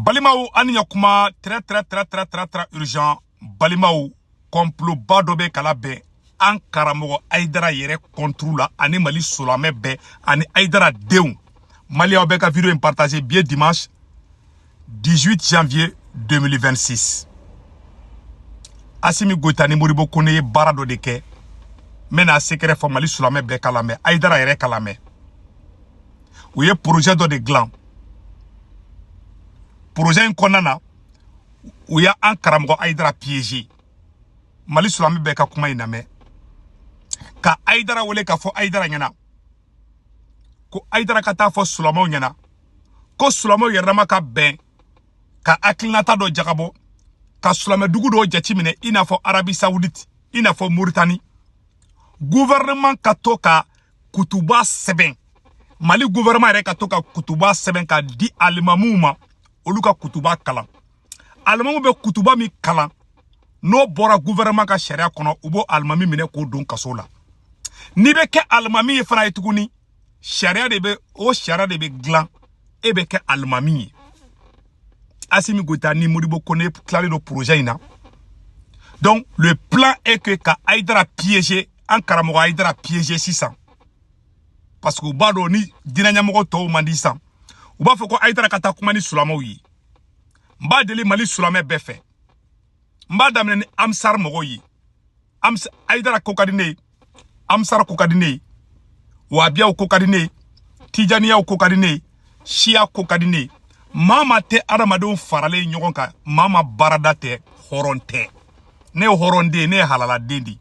Balimaw, an ni ɲakuma, très très très très très très urgent. Balimaw, complot ba dɔ bɛ kala bɛn an karamɔgɔ Hayidara yɛrɛ contre la, ani Mali silamɛ bɛɛ ani Hayidara denw. Maliyɛnw bɛɛ ka vidéo in partager. Bi ye dimanche 18 janvier 2026. Assimi Goïta ni Modibo Kone ye baara dɔ de kɛ. N bɛna secret fɔ Mali silamɛ bɛɛ k'a lamɛn, Hayidara yɛrɛ k'a lamɛn. U ye projet dɔ de dilan. Projet in kɔnɔna na, u y'an karamɔgɔ Hayidara piéger. Mali silamɛ bɛɛ ka kuma in lamɛn. Ka Hayidara wele k'a fɔ Hayidara ɲɛna ko Hayidara ka taa fɔ silamɛw ɲɛna ko silamɛw yɛrɛ dama ka bɛn ka hakilinata dɔ jagabɔ, ka silamɛdugu dɔw jateminɛ, i n'a fɔ Arabie Saoudite, i n'a fɔ Mauritanie. Gouvernement ka to ka kutuba sɛbɛn, Mali gouvernement yɛrɛ ka to ka kutuba sɛbɛn ka di alimamuw ma, olu ka kutuba kalan. Alimamu bɛ kutuba min kalan, n'o bɔra gouvernement ka sariya kɔnɔ, u b'o alimami minɛ k'o don kaso la. N'i bɛ kɛ alimami ye fana ye tuguni, sariya de bɛ o, sariya de bɛ dilan, e bɛ kɛ alimami ye. Assimi Goïta ni Modibo Kone tilalen don projet in na. Donc le plan est que ka Hayidara piéger, an karamɔgɔ Hayidara piéger sisan, parce que u b'a dɔn ni diinɛ ɲɛmɔgɔ tɔw man di sisan, u b'a fɔ ko Hayidara ka taa kuma ni silamɛw ye. N b'a deli Mali silamɛ bɛɛ fɛ, n b'a daminɛ ni Ansar mɔgɔw ye. Hayidara ko ka di ne ye, Ansar ko ka di ne ye, Wabiyaw ko ka di ne ye, Tijaniyaw ko ka di ne ye, Siya ko ka di ne ye. Maa ma tɛ adamadenw faralen ɲɔgɔn kan, maa ma baarada tɛ, hɔrɔn tɛ. Ne ye hɔrɔnden ye, ne ye halaladen de ye.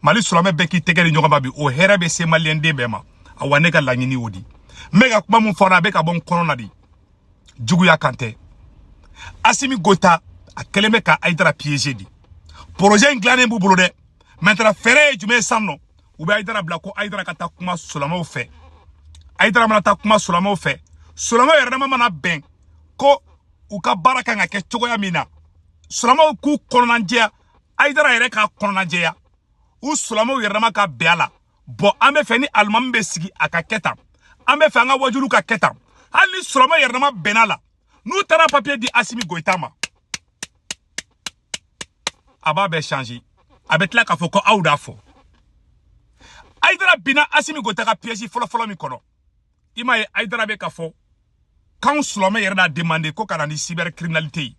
Mali silamɛ bɛɛ k'i tɛgɛ di ɲɔgɔn ma bi, o hɛrɛ bɛ se maliyɛnden bɛɛ ma. Awa, ne ka laɲini y'o di. N bɛ ka kuma mun fɔ, a bɛ ka bɔ n kɔnɔ na de, juguya kan tɛ. Assimi Goïta a kɛlen bɛ ka Hayidara piéger de. Projet in dilannen b'u bolo dɛ. Maintenant, fɛɛrɛ ye jumɛn ye sisan nɔ? U bɛ Hayidara bila ko Hayidara ka taa kuma silamɛw fɛ. Hayidara mana taa kuma silamɛw fɛ, silamɛw yɛrɛ dama mana bɛn ko u ka baara kan ka kɛ cogoya min na, silamɛw k'u kɔnɔnajɛya, Hayidara yɛrɛ k'a kɔnɔnajɛya, u silamɛw yɛrɛ dama ka bɛn a la. Bɔn, an bɛ fɛ ni alimami bɛ sigi, a ka kɛ tan, an bɛ fɛ an ka wajulu ka kɛ tan. Hali ni silamɛw yɛrɛ dama bɛnna la, n'u taara papier di Assimi Goïta ma, a b'a bɛɛ changer. A bɛ tila k'a fɔ ko aw d'a fɔ. Hayidara binna Assimi Goïta ka piège fɔlɔfɔlɔ min kɔnɔ, i m'a ye, Hayidara bɛ k'a fɔ k'anw silamɛ yɛrɛ n'a demandé ko ka na ni cybercriminalité ye.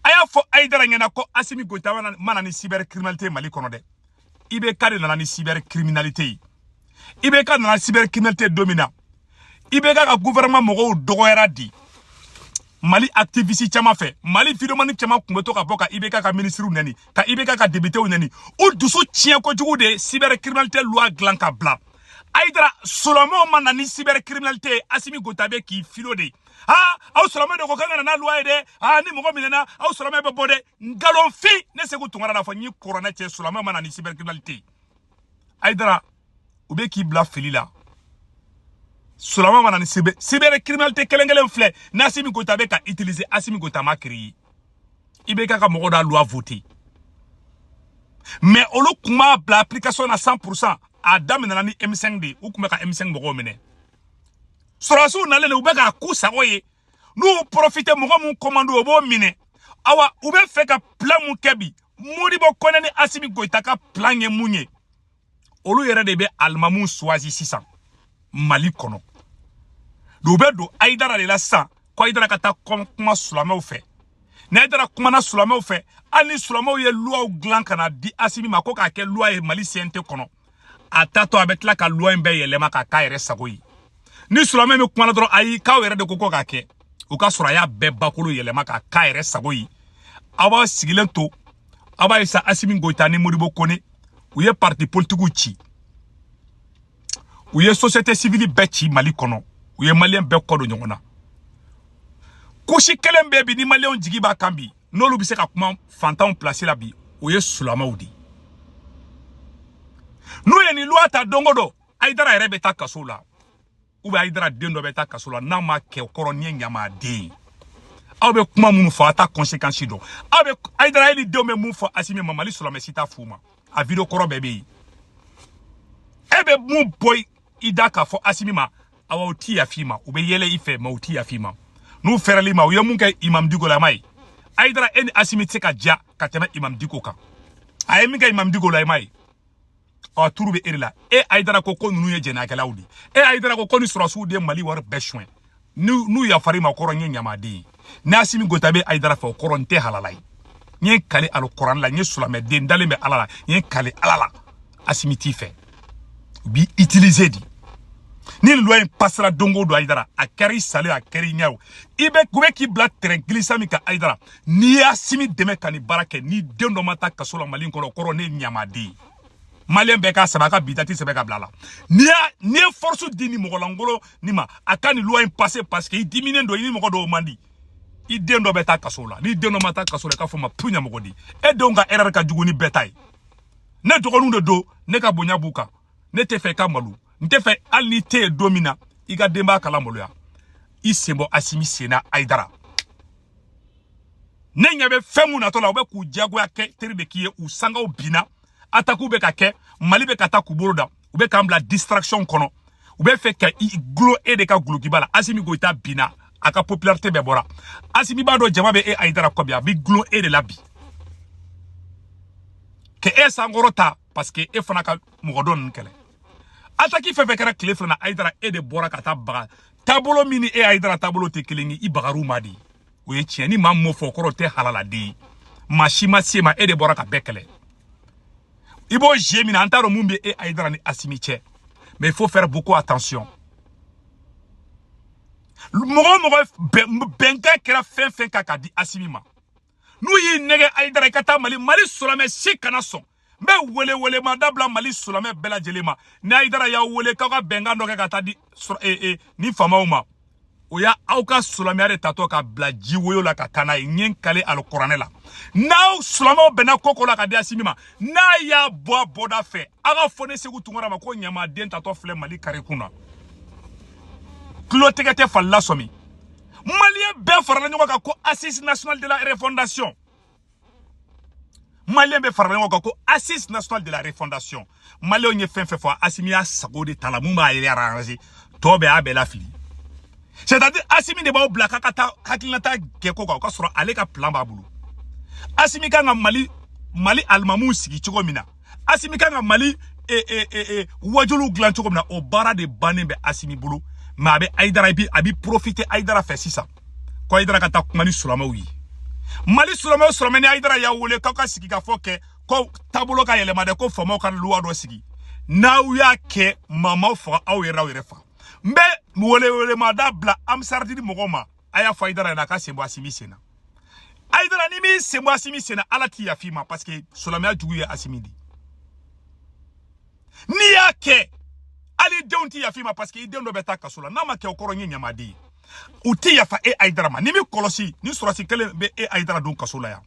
A y'a fɔ Hayidara ɲɛna ko Assimi Goïta ma na ni cybercriminalité Mali kɔnɔ dɛ. IBK de nana ni cybercriminalité ye. IBK nana cybercriminalité don min na, IBK ka gouvernement mɔgɔw dɔgɔyara di Mali activiste caman fɛ. Mali vidéoman caman tun bɛ to ka bɔ ka IBK ka ministre nɛni, ka IBK ka député nɛni. U dusu tiɲɛ kojugu de cybercriminalité loi dilan ka bila. Hayidara, silamɛw ma na ni cybercriminalité ye. Assimi Goïta bɛ k'i filo de. Ha, aw silamɛ de ko k'an ka na n'a loi ye dɛ. Ha, ni mɔgɔ minɛna, aw silamɛ bɛ bɔ dɛ. Nkalonfin. Ne Seku Tunkara n'a fɔ n y'i kuranɛ cɛ, silamɛ ma na ni cybercriminalité ye. Hayidara, u bɛ k'i bila fili la. Silamɛ ma na ni cybercriminalité kelen kelen filɛ ni Assimi Goïta bɛ ka utiliser. Assimi Goïta ma créer, IBK ka mɔgɔw da loi voter, mais olu tun b'a bila application na 100%. A daminɛna ni M5 de ye, u tun bɛ ka M5 mɔgɔw minɛ. Sɔrɔdasiw nalen de, u bɛ k'a k'u sago ye. N'u y'u profiter, mɔgɔ mun commande, o b'o minɛ. Awa, u bɛ fɛ ka plan mun kɛ bi, Modibo Kone ni Assimi Goïta ka plan ye mun ye? Olu yɛrɛ de bɛ alimamuw choisi sisan Mali kɔnɔ. U bɛ don Hayidara de la sisan ko Hayidara ka taa kuma silamɛw fɛ. Ni Hayidara kumana silamɛw fɛ, hali ni silamɛw ye loi dilan ka na di Assimi ma ko k'a kɛ loi ye Mali CNT kɔnɔ, a tatɔ a bɛ tila ka loi in bɛɛ yɛlɛma k'a k'a yɛrɛ sago ye. Ni silamɛ min kumana dɔrɔn, ayi, k'aw yɛrɛ de ko ko k'a kɛ, o ka sɔrɔ a y'a bɛɛ bakolo yɛlɛma k'a k'a yɛrɛ sago ye. Aw b'aw sigilen to, aw b'a ye sa, Assimi Goïta ni Modibo Kone, u ye parti politigiw ci, u ye société civile bɛɛ ci Mali kɔnɔ, u ye maliyɛn bɛɛ kɔ don ɲɔgɔn na. Kusi kelen bɛ bi ni maliyɛnw jigi b'a kan bi, n'olu bɛ se ka kuma fantanw place la bi, o ye silamɛw de ye. N'u ye nin loi ta don o don, Hayidara yɛrɛ bɛ taa kaso la, ou bien Hayidara den dɔ bɛ taa kaso la. N'a ma kɛ, o kɔrɔ nin ye ɲamaden ye. Aw bɛ kuma minnu fɔ, a t'a conséquence dɔn. Aw bɛ Hayidara ye ni denw bɛ mun fɔ Assimi ma, Mali silamɛ si t'a f'u ma. A vidéo kɔrɔ bɛɛ bɛ yen. E bɛ mun bɔ i da k'a fɔ Assimi ma? Awa, u ti yafa i ma. U bɛ yɛlɛ i fɛ, mais u ti yafa i ma. N'u fɛrɛl'i ma, u ye mun kɛ Imam Dicko la, a ma ye. Hayidara, e ni Asimi tɛ se ka diya ka tɛmɛ Imam Dicko kan. A ye min kɛ Imam Dicko la, i ma ye. Ɔ, turu bɛ e de la. E Hayidara ko ko ninnu ye jɛnɛkɛlaw de ye. E Hayidara ko ko ni sɔrɔsiw de ye Mali wari bɛɛ suɲɛ. N'u yafar'i ma, o kɔrɔ n ye ɲamaden ye. Ni Asimi Goyita bɛ Hayidara fɛ, o kɔrɔ n tɛ halala ye. N ye kale alikuranɛ la, n ye silamɛden dalen bɛ Ala la, n ye kale Ala la. Asimi t'i fɛ. U b'i utiliser de. Ni loi in passera don o don, Hayidara, a kɛra i salen, a kɛra i ɲɛ o. I bɛ u bɛ k'i bila terrain glissant min kan, Hayidara, n'i y'Asimi dɛmɛ ka nin baara kɛ, ni den dɔ ma taa kaso la Mali in kɔnɔ, o kɔrɔ ne ye ɲamaden ye. Malien bɛɛ k'a sɛbɛn, a ka bi date sɛbɛn ka bila a la. N'i ye force di ni mɔgɔlankolon ni ma, a ka nin loi in passer parce que i diminen don, i ni mɔgɔ dɔw man di. I den dɔ bɛ taa kaso la. N'i den dɔ ma taa kaso la, i k'a fɔ ma pu ɲɛmɔgɔ di. E denw ka erreur ka jugu ni bɛɛ ta ye. Ne dɔgɔninw de don, ne ka bonya b'u kan. Ne tɛ fɛ i ka malo. N tɛ fɛ hali n'i tɛ yen don min na, i ka denbaya kala maloya. I sen bɔ Asimi sen na, Hayidara. Ne ɲɛ bɛ fɛn mun natɔ la, u bɛ k'u diyagoya kɛ teri de k'i ye, u sangaw binna. Attaque bɛ ka kɛ, Mali bɛ ka taa k'u bolo da. U bɛ k'an bila distraction kɔnɔ. U bɛ fɛ ka i gulon e de ka gulokiba la. Asimi Goyita binna, a ka popularité bɛɛ bɔra. Asimi b'a dɔn jama bɛ e Hayidara kɔ bi, a bɛ gulon e de la bi. Ka e sankɔrɔ ta parce que e fana ka mɔgɔ dɔ ninnu kɛlɛ. Attaque fɛn fɛn kɛra tile fila na, Hayidara, e de bɔra ka taa baga. Taabolo min ni e Hayidara taabolo tɛ kelen ye, i bagar'u ma de. O ye tiɲɛ, ni maa min m'o fɔ, o kɔrɔ tɛ halaladen ye. Maa si ma se ma, e de bɔra ka bɛɛ kɛlɛ. I b'o jeu min na, an t'a dɔn mun bɛ e Hayidara ni Asimi cɛ. Mais il faut faire beaucoup attention. Mɔgɔ o mɔgɔ bɛnkan kɛra fɛn fɛn kan ka di Asimi ma, n'u y'i nɛgɛ Hayidara, i ka taa Mali, Mali silamɛ si kana sɔn. N bɛ wele wele ma dabila Mali silamɛ bɛɛ lajɛlen ma. Ni Hayidara y'aw wele k'aw ka bɛnkan dɔ kɛ ka taa di ni faamaw ma, o y'a aw ka silamɛya de tatɔ ka bila ji woyo la ka taa n'a ye. N ye n kale alikuranɛ la, n'aw silamɛw bɛnna ko ko la ka di Asimi ma, n'a y'a bɔ a bɔda fɛ, aw ka fɔ ne Seku Tunkara ma ko ɲamaden tatɔ filɛ Mali kare kun na. Tulo tɛgɛ tɛ fali la sɔmi. Malien bɛɛ farala ɲɔgɔn kan ko Assise nationale de la refondation. Malien bɛɛ farala ɲɔgɔn kan ko Assise nationale de la refondation. Malienw ye fɛn fɛn fɔ, Asimi y'a sago de ta la, mun b'a yɛrɛ arranger, tɔ bɛɛ y'a bɛɛ lafili. C'est-à-dire Asimi de b'aw bila k'a ka taa hakilinata kɛ ko kan, o ka sɔrɔ ale ka plan b'a bolo. Asimi kan ka Mali alimamuw sigi cogo min na, Asimi kan ka Mali wajuluw dilan cogo min na, o baara de bannen bɛ Asimi bolo. Mais a bɛ Hayidara, a bɛ profiter Hayidara fɛ sisan ko Hayidara ka taa kuma ni silamɛw ye. Mali silamɛw, silamɛ ni Hayidara y'a wele k'aw ka sigi ka fɔ kɛ ko taabolo ka yɛlɛma dɛ, ko faamaw ka loi dɔ sigi. N'aw y'a kɛ, maa m'aw faga, aw yɛrɛ aw yɛrɛ faga. N bɛ welewelemada bila Ansardine mɔgɔw ma, a y'a fɔ Hayidara ɲɛna a ka sen bɔ Asimi sen na. Hayidara, ni m'i sen bɔ Asimi sen na, Ala t'i yafa i ma, parce que silamɛya jugu ye Asimi de. N'i y'a kɛ, hali denw t'i yafa i ma, parce que i den dɔ bɛ taa kaso la. N'a ma kɛ, o kɔrɔ n ye ɲamaden ye. U t'i yafa e Hayidara ma. Ni m'i kɔlɔsi, ni sɔrɔsi kelen bɛ e Hayidara don kaso la yan,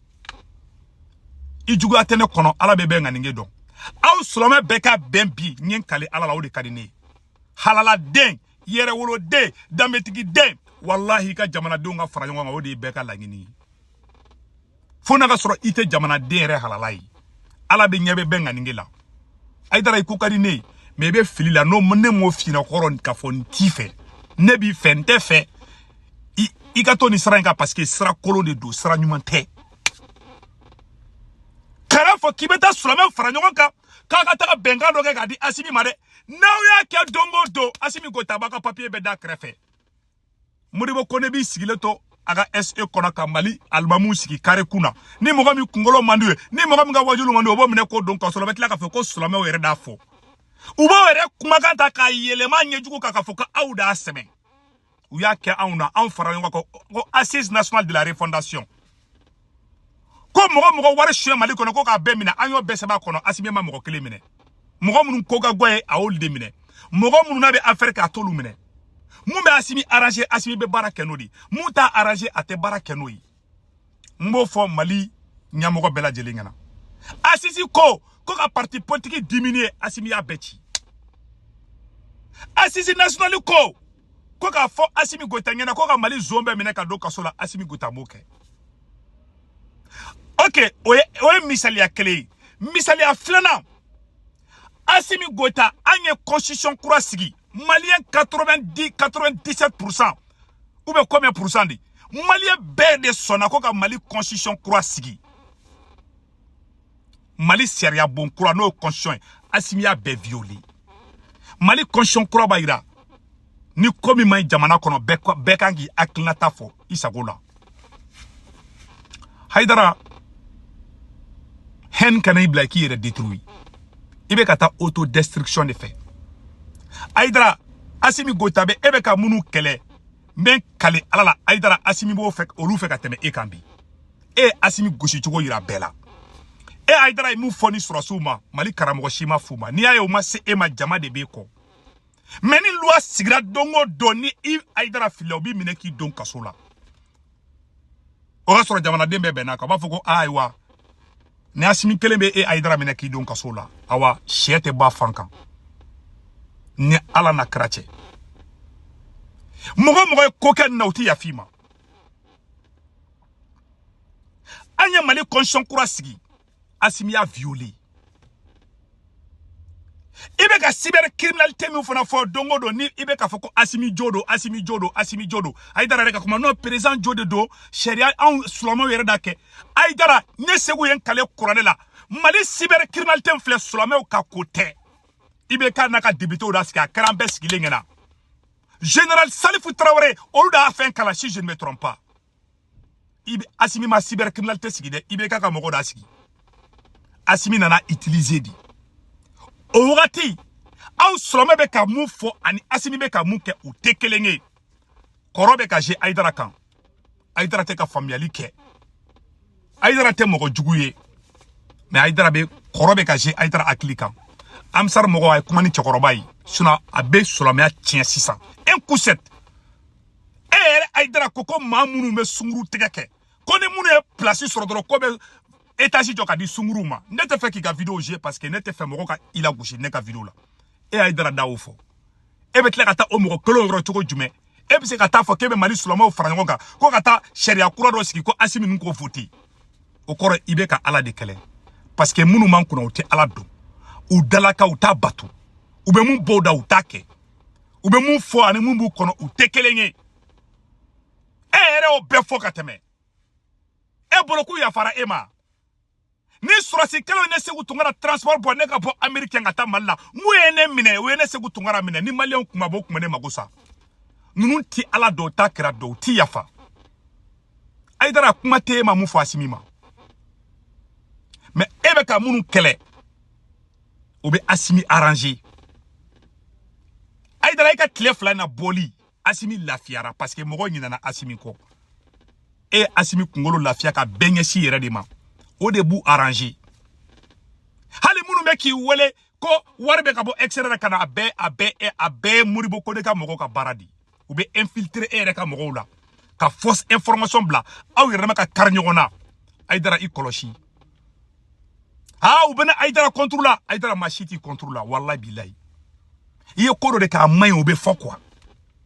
i juguya tɛ ne kɔnɔ, Ala bɛ bɛn ŋaninge dɔn. Aw silamɛ bɛɛ ka bɛn bi, n ye n kale Ala la, o de ka di ne ye. Halaladen, yɛrɛwoloden, danbetigi den, walahi i ka jamanadenw ka fara ɲɔgɔn kan, o de ye bɛɛ ka laɲini ye. Fo n'a ka sɔrɔ i tɛ jamanaden yɛrɛ halala ye, Ala bɛ ɲɛ bɛ bɛn ŋaninge la. Hayidara, i ko ka di ne ye, mais i bɛ fili la. N'o ne m'o f'i ɲɛna, kɔrɔ k'a fɔ n t'i fɛ, ne b'i fɛ, n tɛ fɛ i ka to nin sira in kan, parce que sira kolon de don, sira ɲuman tɛ. Kana fɔ k'i bɛ taa silamɛw fara ɲɔgɔn kan k'a ka taga bɛnkan dɔ kɛ k'a di Asimi ma dɛ. N'aw y'a kɛ don o don, Asimi Goyita b'a ka papier bɛɛ d'a kɛrɛfɛ. Modibo Kone b'i sigilen to a ka SE kɔnɔ ka Mali alimamuw sigi kare kun na. Ni mɔgɔ min kunkolo man d'u ye, ni mɔgɔ min ka wajulu man d'u ye, o b'o minɛ k'o don kaso la. O bɛ tila k'a fɔ ko silamɛw yɛrɛ d'a fɔ. U b'o yɛrɛ kumakan ta k'a yɛlɛma ɲɛjugu kan k'a fɔ ko aw d'a sɛbɛn. U y'a kɛ anw na, anw fara ɲɔgɔn kan ko Assise nationale de la refondation. Ko mɔgɔ mɔgɔ wari suɲɛ Mali kɔnɔ ko k'a bɛɛ minɛ, an y'o bɛɛ sɛbɛn a kɔnɔ. Asimi ma mɔgɔ kelen minɛ. Mɔgɔ minnu ko ka gɔ ye, a y'olu de minɛ. Mɔgɔ minnu n'a bɛ affaire kɛ, a t'olu minɛ. Mun bɛ Asimi arranger, Asimi bɛ baara kɛ n'o de ye. Mun t'a arranger, a tɛ baara kɛ n'o ye. N b'o fɔ Mali ɲɛmɔgɔ bɛɛ lajɛlen ɲɛna. Assise ko ko ka parti politique diminuer, Asimi y'a bɛɛ ci. Assise nationale ko ko k'a fɔ Asimi Goyita ɲɛna ko ka Mali zon bɛɛ minɛ ka don kaso la, Asimi Goyita m'o kɛ. Ok, o ye misaliya kelen ye. Misaliya filanan, Asimi Goyita, an ye constitution kura sigi. Malien 90 97%. Ou bien combien pourcent de Malien bɛɛ de sɔnna ko ka Mali constitution kura sigi. Mali sariya bon kura n'o constitution ye, Assimi y'a bɛɛ violé. Mali constitution kura b'a yira ni ko min man ɲi jamana kɔnɔ, bɛɛ kan k'i hakilinata fɔ i sago la. Hayidara, haine kana i bila i k'i yɛrɛ détruire. I bɛ ka taa autodestruction de fɛ. Hayidara, Assimi Goïta bɛ e bɛ ka minnu kɛlɛ, n bɛ n kale Ala la, Hayidara, Assimi b'o fɛ olu fɛ ka tɛmɛ e kan bi. E ye Assimi gosi cogo yira bɛɛ la. E Hayidara ye mun fɔ ni sɔrɔsiw ma, Mali karamɔgɔ si ma f'u ma. N'i y'a ye o ma se e ma, jama de b'e kɔ. Mais ni loi sigira don o don, ni i Hayidara filila, u b'i minɛ k'i don kaso la. O y'a sɔrɔ jamanaden bɛɛ bɛnna kan, u b'a fɔ ko ayiwa, ni Assimi kelen bɛ e Hayidara minɛ k'i don kaso la, awa sɛ tɛ bɔ a fan kan. Ni Ala na kira cɛ, mɔgɔ mɔgɔ ye ko kɛ nin na, u ti yafa i ma. An ye Mali constitution kura sigi, Assimi y'a violé. I bɛ ka cybercriminalité min fana fɔ don o don, ni i bɛ k'a fɔ ko Assimi jo don, Assimi jo don, Assimi jo don. Hayidara yɛrɛ ka kuma n'o président jo de don, sariya anw silamɛw yɛrɛ da kɛ. Hayidara, ne Segu ye n kale kuranɛ la, Mali cybercriminalité min filɛ, silamɛw ka ko tɛ. I bɛ k'a n'a ka député da sigi, a kɛra an bɛɛ sigilen ɲɛna. Général Salifu Traoré, olu de y'a fɛn kalan, si je ne me trompe pas. I bɛ Assimi ma cybercriminalité sigi dɛ, i bɛ k'a ka mɔgɔw da sigi. Assimi nana utiliser de. O wagati aw silamɛ bɛ ka mun fɔ ani Assimi bɛ ka mun kɛ, u tɛ kelen ye. Kɔrɔ bɛ ka se Hayidara kan. Hayidara tɛ ka faamuyali kɛ. Hayidara tɛ mɔgɔ jugu ye, mais Hayidara bɛ kɔrɔ bɛ ka se Hayidara hakili kan. Ansar mɔgɔw, a ye kuma ni cɛkɔrɔba ye, sinon a bɛ silamɛya tiɲɛ sisan. Un coup sec. E yɛrɛ Hayidara ko ko maa minnu bɛ sunkuru tigɛ kɛ, ko ni minnu ye place sɔrɔ dɔrɔn, ko bɛ étage jɔ ka di sunkuruw ma. Ne tɛ fɛ k'i ka vidéo jouer parce que ne tɛ fɛ mɔgɔ ka i lagosi ne ka vidéo la. E Hayidara da o fɔ, e bɛ tila ka taa o mɔgɔ kelen yɔrɔ cogo jumɛn? E bɛ se ka taa fɔ k'e bɛ Mali silamɛw fara ɲɔgɔn kan ko ka taa sariya kura dɔ sigi ko Assimi ninnu k'o voter? O kɔrɔ i bɛ ka Ala de kɛlɛ, parce que minnu m'an kunna, u tɛ Ala dɔn, u dalaka, u t'a bato, u bɛ mun bɔ u da, u t'a kɛ, u bɛ mun fɔ ani mun b'u kɔnɔ, u tɛ kelen ye. E yɛrɛ y'o bɛɛ fɔ ka tɛmɛ, e bolo k'u yafara e ma. Ni sɔrɔsi kɛlɛw ne Segu Tunkara transport bɔ ne ka bɔ Amérique ka taa Mali la, mun ye ne minɛ? O ye ne Segu Tunkara minɛ. Ni Maliyɛnw kuma bɔ, o kun bɛ ne mago sa. Ninnu ti Ala dɔn, u t'a kira dɔn, u ti yafa. Hayidara, kuma tɛ e ma mun fɔ Assimi ma, mais e bɛ ka minnu kɛlɛ, o bɛ Assimi arranger. Hayidara, e ka tile 2 in na bɔli, Assimi lafiyara parce que mɔgɔw ɲinɛna Assimi kɔ. E ye Assimi kunkolo lafiya ka bɛɛ ɲɛsin yɛrɛ de ma, o de b'u arranger. Hali minnu bɛ k'i wele ko wari bɛ ka bɔ extérieur ka na, a bɛɛ a bɛɛ a bɛɛ ye Modibo Kone ka mɔgɔw ka baara di. U bɛ infiltrer e yɛrɛ ka mɔgɔw la ka fausse information bila aw yɛrɛ ma ka kari ɲɔgɔn na. Hayidara, i kɔlɔsi. Ah, u bɛ ne Hayidara contre la. Hayidara, maa si t'i contre la, walahi bilahi. I ye ko dɔ de kɛ, a man ɲi, o bɛ fɔ quoi,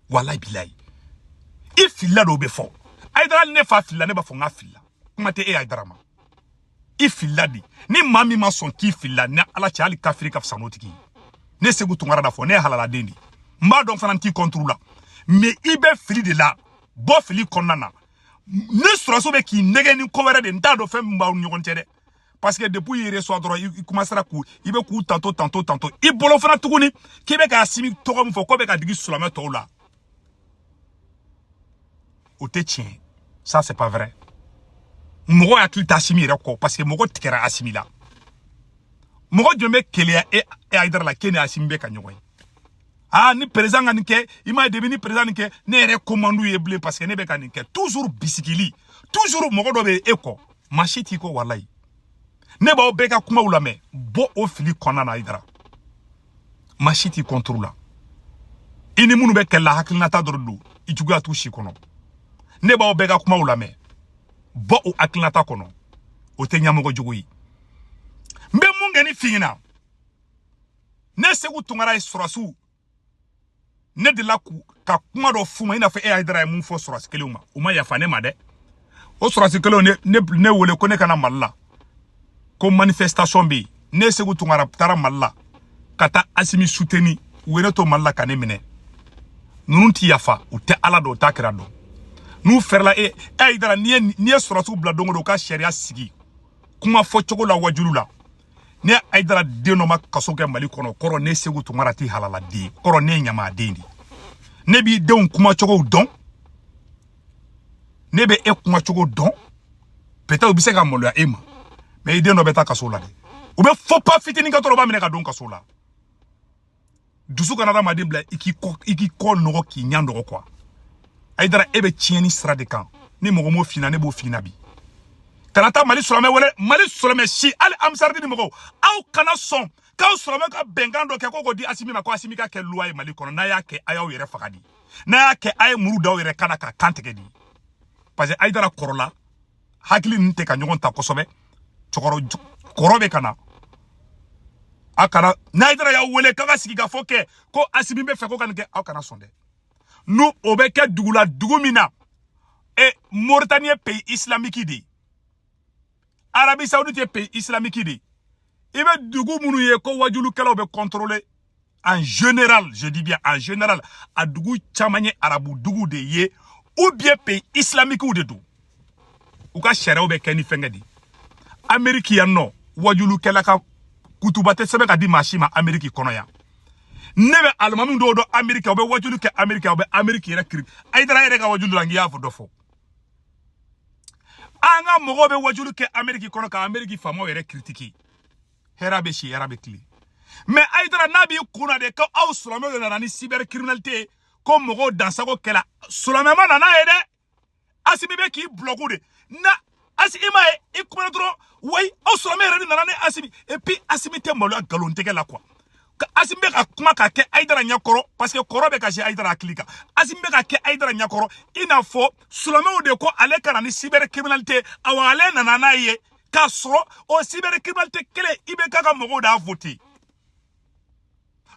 walahi bilahi. I filila de, o bɛ fɔ. Hayidara, hali ne fa filila, ne b'a fɔ n k'a filila. Kuma tɛ e Hayidara ma. I filila de. Ni maa min ma sɔn k'i filila, ni Ala cɛ, hali kafiri ka fisa n'o tigi ye. Ne Segu Tunkara da fɔ, ne ye halaladen de ye, n b'a dɔn fana n t'i contre la, mais i bɛ fili de la, bɔ fili kɔnɔna na. Ni sɔrɔsiw bɛ k'i nɛgɛ ni ko wɛrɛ de, n t'a dɔn fɛn min b'aw ni ɲɔgɔn cɛ dɛ, parce que depuis i reçoit dɔrɔn, i commencera k'u i bɛ k'u tanto tanto tanto i bolo fana tuguni k'i bɛ k'a Assimi tɔgɔ min fɔ k'o bɛ ka digi silamɛ tɔw la, o tɛ tiɲɛ. Ça, c'est pas vrai. Mɔgɔ hakili tɛ Assimi yɛrɛ kɔ, parce que mɔgɔ tigɛra Assimi la. Mɔgɔ jumɛn bɛ keleya e Hayidara la k'e ni Assimi bɛ ka ɲɔgɔn ye? Ah, ni président ka nin kɛ, i m'a ye, depuis ni président nin kɛ, ne yɛrɛ commande ye bilen, parce que ne bɛ ka nin kɛ. Toujours bisigili, toujours mɔgɔ dɔ bɛ e kɔ, maa si t'i kɔ, walayi. Ne b'aw bɛɛ ka kumaw lamɛn, bɔ o fili kɔnɔna na. Hayidara, maa si t'i contre la. I ni minnu bɛ kɛlɛ la, hakilinata dɔrɔn don, i juguya t'u si kɔnɔ. Ne b'aw bɛɛ ka kumaw lamɛn, bɔ o hakilinata kɔnɔ, o tɛ ɲɛmɔgɔ jugu ye. N bɛ mun kɛ ni f'i ɲɛna? Ne Segu Tunkara ye sɔrɔsiw, ne delila ka kuma dɔ f'u ma, i n'a fɔ e Hayidara ye mun fɔ sɔrɔsi kelenw ma, u ma yafa ne ma dɛ. O sɔrɔsi kelenw ne wele ko ne ka na Mali la, ko manifestation bɛ yen. Ne Segu Tunkara taara Mali la ka taa Assimi soutenir, u ye ne to Mali la ka ne minɛ. Ninnu ti yafa, u tɛ Ala dɔn, u t'a kira dɔn. N'u fɛrɛla e Hayidara, n'i ye sɔrɔsiw bila don o don u ka sariya sigi kuma fɔcogo la wajulu la, ne Hayidara den dɔ ma kaso kɛ Mali kɔnɔ, kɔrɔ ne Segu Tunkara tɛ halaladen, kɔrɔ ne ye ɲamaden de. Ne b'i denw kumacogo dɔn, ne bɛ e kumacogo dɔn, peut-être u bɛ se ka maloya e ma, mais i den dɔ bɛ taa kaso la dɛ. U bɛ faux pas fitinin kɛ dɔrɔn u b'a minɛ ka don kaso la. Dusu kana adamaden bila i k'i kɔ nɔgɔ k'i ɲɛ nɔgɔ quoi. Hayidara, e bɛ tiɲɛni sira de kan. Ni mɔgɔ m'o f'i ɲɛna, ne b'o f'i ɲɛna bi. Kana taa Mali silamɛ wele, Mali silamɛ si, hali Ansardine mɔgɔw, aw kana sɔn k'aw silamɛ ka bɛnkan dɔ kɛ ko k'o di Asimi ma, ko Asimi ka kɛ loi ye Mali kɔnɔ. N'a y'a kɛ, a y'aw yɛrɛ faga di. N'a y'a kɛ, a ye muru d'aw yɛrɛ kan na ka kan tigɛ di. Parce que Hayidara kɔrɔla, hakili ninnu tɛ ka ɲɔgɔn ta kosɛbɛ. Cɛkɔrɔ kɔrɔ bɛ ka na. A kana n'a Hayidara y'aw wele k'a ka sigi ka fɔ kɛ ko Asimi bɛ fɛ ko ka nin kɛ, aw kana sɔn dɛ. N'o o bɛ kɛ dugu la, dugu min na e Mauritanie ye pays islamique de ye, Arabie Saoudite ye pays islamique de ye, i bɛ dugu minnu ye ko wajulukɛlaw bɛ contrôler en général, je dis bien en général, a dugu caman ye arabu dugu de ye ou bien pays islamique de don, u ka sariyaw bɛ kɛ ni fɛnkɛ de ye. Amérique yan nɔ, wajulukɛla ka kutuba tɛ sɛbɛn ka di maa si ma Amérique kɔnɔ yan. Ne bɛ alimami dɔw dɔn Amérique, aw bɛ wajulu kɛ Amérique, aw bɛ Amérique yɛrɛ kiri. Hayidara yɛrɛ ka wajulu la, n k'i y'a fɔ dɔ fɔ. An ka mɔgɔw bɛ wajulu kɛ Amérique kɔnɔ ka Amérique faamaw yɛrɛ critiquer. Hɛrɛ bɛ si, hɛrɛ bɛ tilen. Mais Hayidara n'a b'i kun na de ko aw silamɛw de nana ni cybercriminalité ye, ko mɔgɔw dansago kɛla, silamɛ ma nana ye dɛ. Asimi bɛ k'i bloquer de na. Asi i ma ye, i kumana dɔrɔn, wayi aw silamɛ yɛrɛ de nana ni Asimi. Et puis Asimi tɛ maloya nkalon tigɛ la quoi. Asimi bɛ ka kuma ka kɛ Hayidara ɲɛkɔrɔ, parce que kɔrɔ bɛ ka se Hayidara hakili kan. Asimi bɛ ka kɛ Hayidara ɲɛkɔrɔ i n'a fɔ silamɛw de ko ale ka na ni cybercriminalité, awa ale nana n'a ye, k'a sɔrɔ o cybercriminalité kelen i bɛ k'a ka mɔgɔw de y'a voté.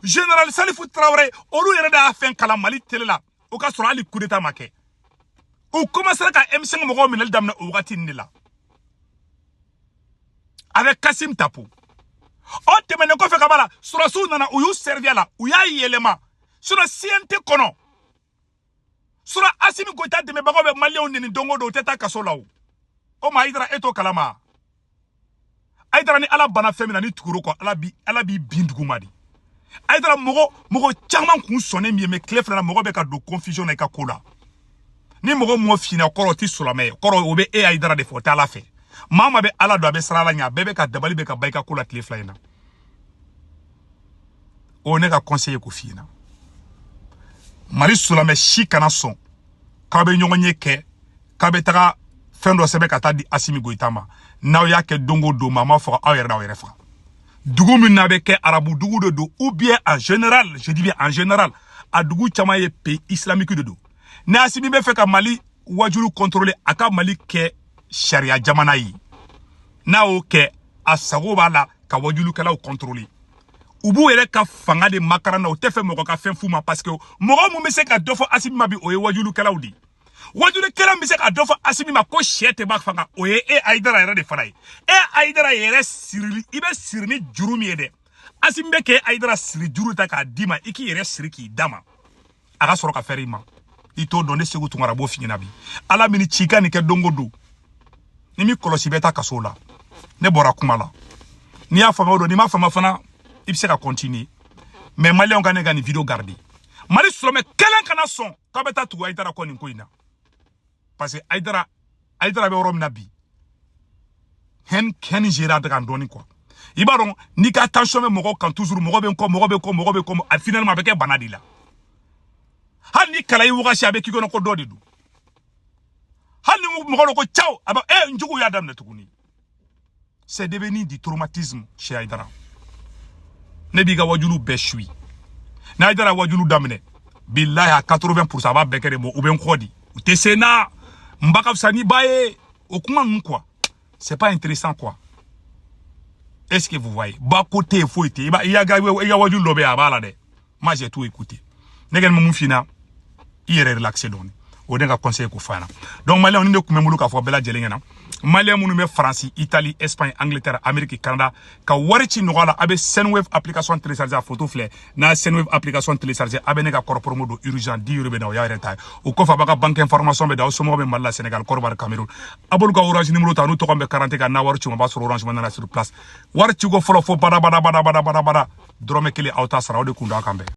Général Salifu Traoré, olu yɛrɛ de y'a fɛn kalan Mali télé la, o ka sɔrɔ hali coup d'état ma kɛ. U commencera ka M5 mɔgɔw minɛli daminɛ o wagati nin de la avec Kassim Tapo. O tɛmɛnen kɔfɛ ka b'a la, sɔrɔsiw nana, u y'u servir a la, u y'a yɛlɛma. Sinon CNT kɔnɔ, sinon Asimi Goïta dɛmɛbagaw bɛ maliyɛnw neni don o don, u tɛ taa kaso la o. O ma Hayidara, e t'o kalama. Hayidara, ni Ala banna fɛn min na, ni tugur'o kɔ, Ala b'i bin duguma de. Hayidara, mɔgɔ caman kun sɔnnen min ye, mais tile fila la mɔgɔ bɛ ka don confusion na i ka ko la. Ni mɔgɔ mɔgɔ finna, kɔrɔ o tɛ silamɛ ye, kɔrɔ o bɛ e Hayidara de fɛ, o tɛ Ala fɛ. Maa maa bɛ Ala dɔn, a bɛ siran Ala ɲɛ, a bɛɛ bɛ ka dabali bɛ ka ban i ka ko la tile fila in na. O ne ka conseil ye k'o f'i ɲɛna. Mali silamɛ si kana sɔn k'aw bɛ ɲɔgɔn ye kɛ k'aw bɛ taga fɛn dɔ sɛbɛn ka taa di Asimi Goïta ma. N'aw y'a kɛ don o don, maa ma faga, aw yɛrɛ n'aw yɛrɛ faga. Dugu min n'a bɛ kɛ arabu dugu de don, ou bien en général, je dis bien en général, a dugu caman ye pays islamique de don. Ni Asimi bɛ fɛ ka Mali wajulu contrôler, a ka Mali kɛ sariya jamana ye. N'a y'o kɛ, a sago b'a la ka wajulukɛlaw contrôler. U b'u yɛrɛ ka fanga de makaran na, u tɛ fɛ mɔgɔ ka fɛn f'u ma, parce que mɔgɔ mun bɛ se ka dɔ fɔ Asimi ma bi, o ye wajulukɛlaw de ye. Wajulukɛla min bɛ se ka dɔ fɔ Asimi ma ko sɛ tɛ ba fanga, o ye e Hayidara yɛrɛ de fana ye. E Hayidara yɛrɛ sirili, i bɛ siri ni juru min ye dɛ, Asimi bɛ k'e Hayidara siri juru ta k'a d'i ma, i k'i yɛrɛ siri k'i d'a ma, a ka sɔrɔ ka fɛrɛ i ma. I t'o dɔn, ne Segu Tunkara b'o f'i ɲɛna bi. Ala min ci ka nin kɛ don o don, ni mi kɔlɔsi bɛ taa kaso la. Ne bɔra kuma la, n'i y'a faamu o don, n'i m'a faamu fana, i bɛ se ka continuer. Mais maliyɛnw ka ne ka nin vidéo garder. Mali silamɛ kelen kana sɔn k'aw bɛ taa tugu Hayidara kɔ nin ko in na, parce que Hayidara bɛ yɔrɔ min na bi, hɛn géré a kan dɔɔni quoi. I b'a dɔn n'i ka tension bɛ mɔgɔw kan toujours, mɔgɔ bɛ n kɔ, mɔgɔ bɛ kɔ, mɔgɔ bɛ kɔ, a finalement a bɛ kɛ bana de la. Hali ni kala y'i wagasi, a bɛ k'i kɔnɔ ko dɔ de don. Hali ni mɔgɔ dɔ ko ciao, a b'a n jugu y'a daminɛ tuguni. C'est devenu du traumatisme chez Hayidara. Ne b'i ka wajulu bɛɛ suit. Ni Hayidara wajulu daminɛ, bilahi à 80% a b'a bɛɛ kɛ de, u bɛ n kɔ di. U tɛ se n na, n ba ka fisa ni ba ye. O kuma ninnu quoi, c'est pas intéressant quoi. Est-ce que vous voyez? Ba ko tɛ yen, foyi tɛ yen. I ka wajulu dɔ bɛ yen, a b'a la dɛ. Moi j'ai tout écouté. Ne kɔni bɛ mun f'i ɲɛna, i yɛrɛ relaxé dɔɔni. O de ka conseil k'o f'a ɲɛna. Donc maliyɛnw, nin de tun bɛ n bolo k'a fɔ bɛɛ lajɛlen ɲɛna. Maliyɛn minnu bɛ Faransi, Italie, Espagne, Angleterre, Amérique, Canada, ka wari ci nɔgɔya la, a bɛ Sendwave application télécharger. A photo filɛ. N'a ye Sendwave application télécharger, a bɛ ne ka code promo don urgent 10 € bɛ na, o y'a yɛrɛ ta ye. O kɔfɛ, a b'a ka banque information bɛ da, aw somɔgɔw bɛ Mali la, Sénégal, Côte d'Ivoire, Cameroun, a b'olu ka Orange numéro ta, n'u tɔgɔ bɛ carte kan. N'a wari ci, o b'a sɔrɔ Orange nana sur place. Wari ciko fɔlɔ fo bada bada bada bada bada bada, dɔrɔmɛ kelen aw t'a sara. O de kun don. A kan bɛn.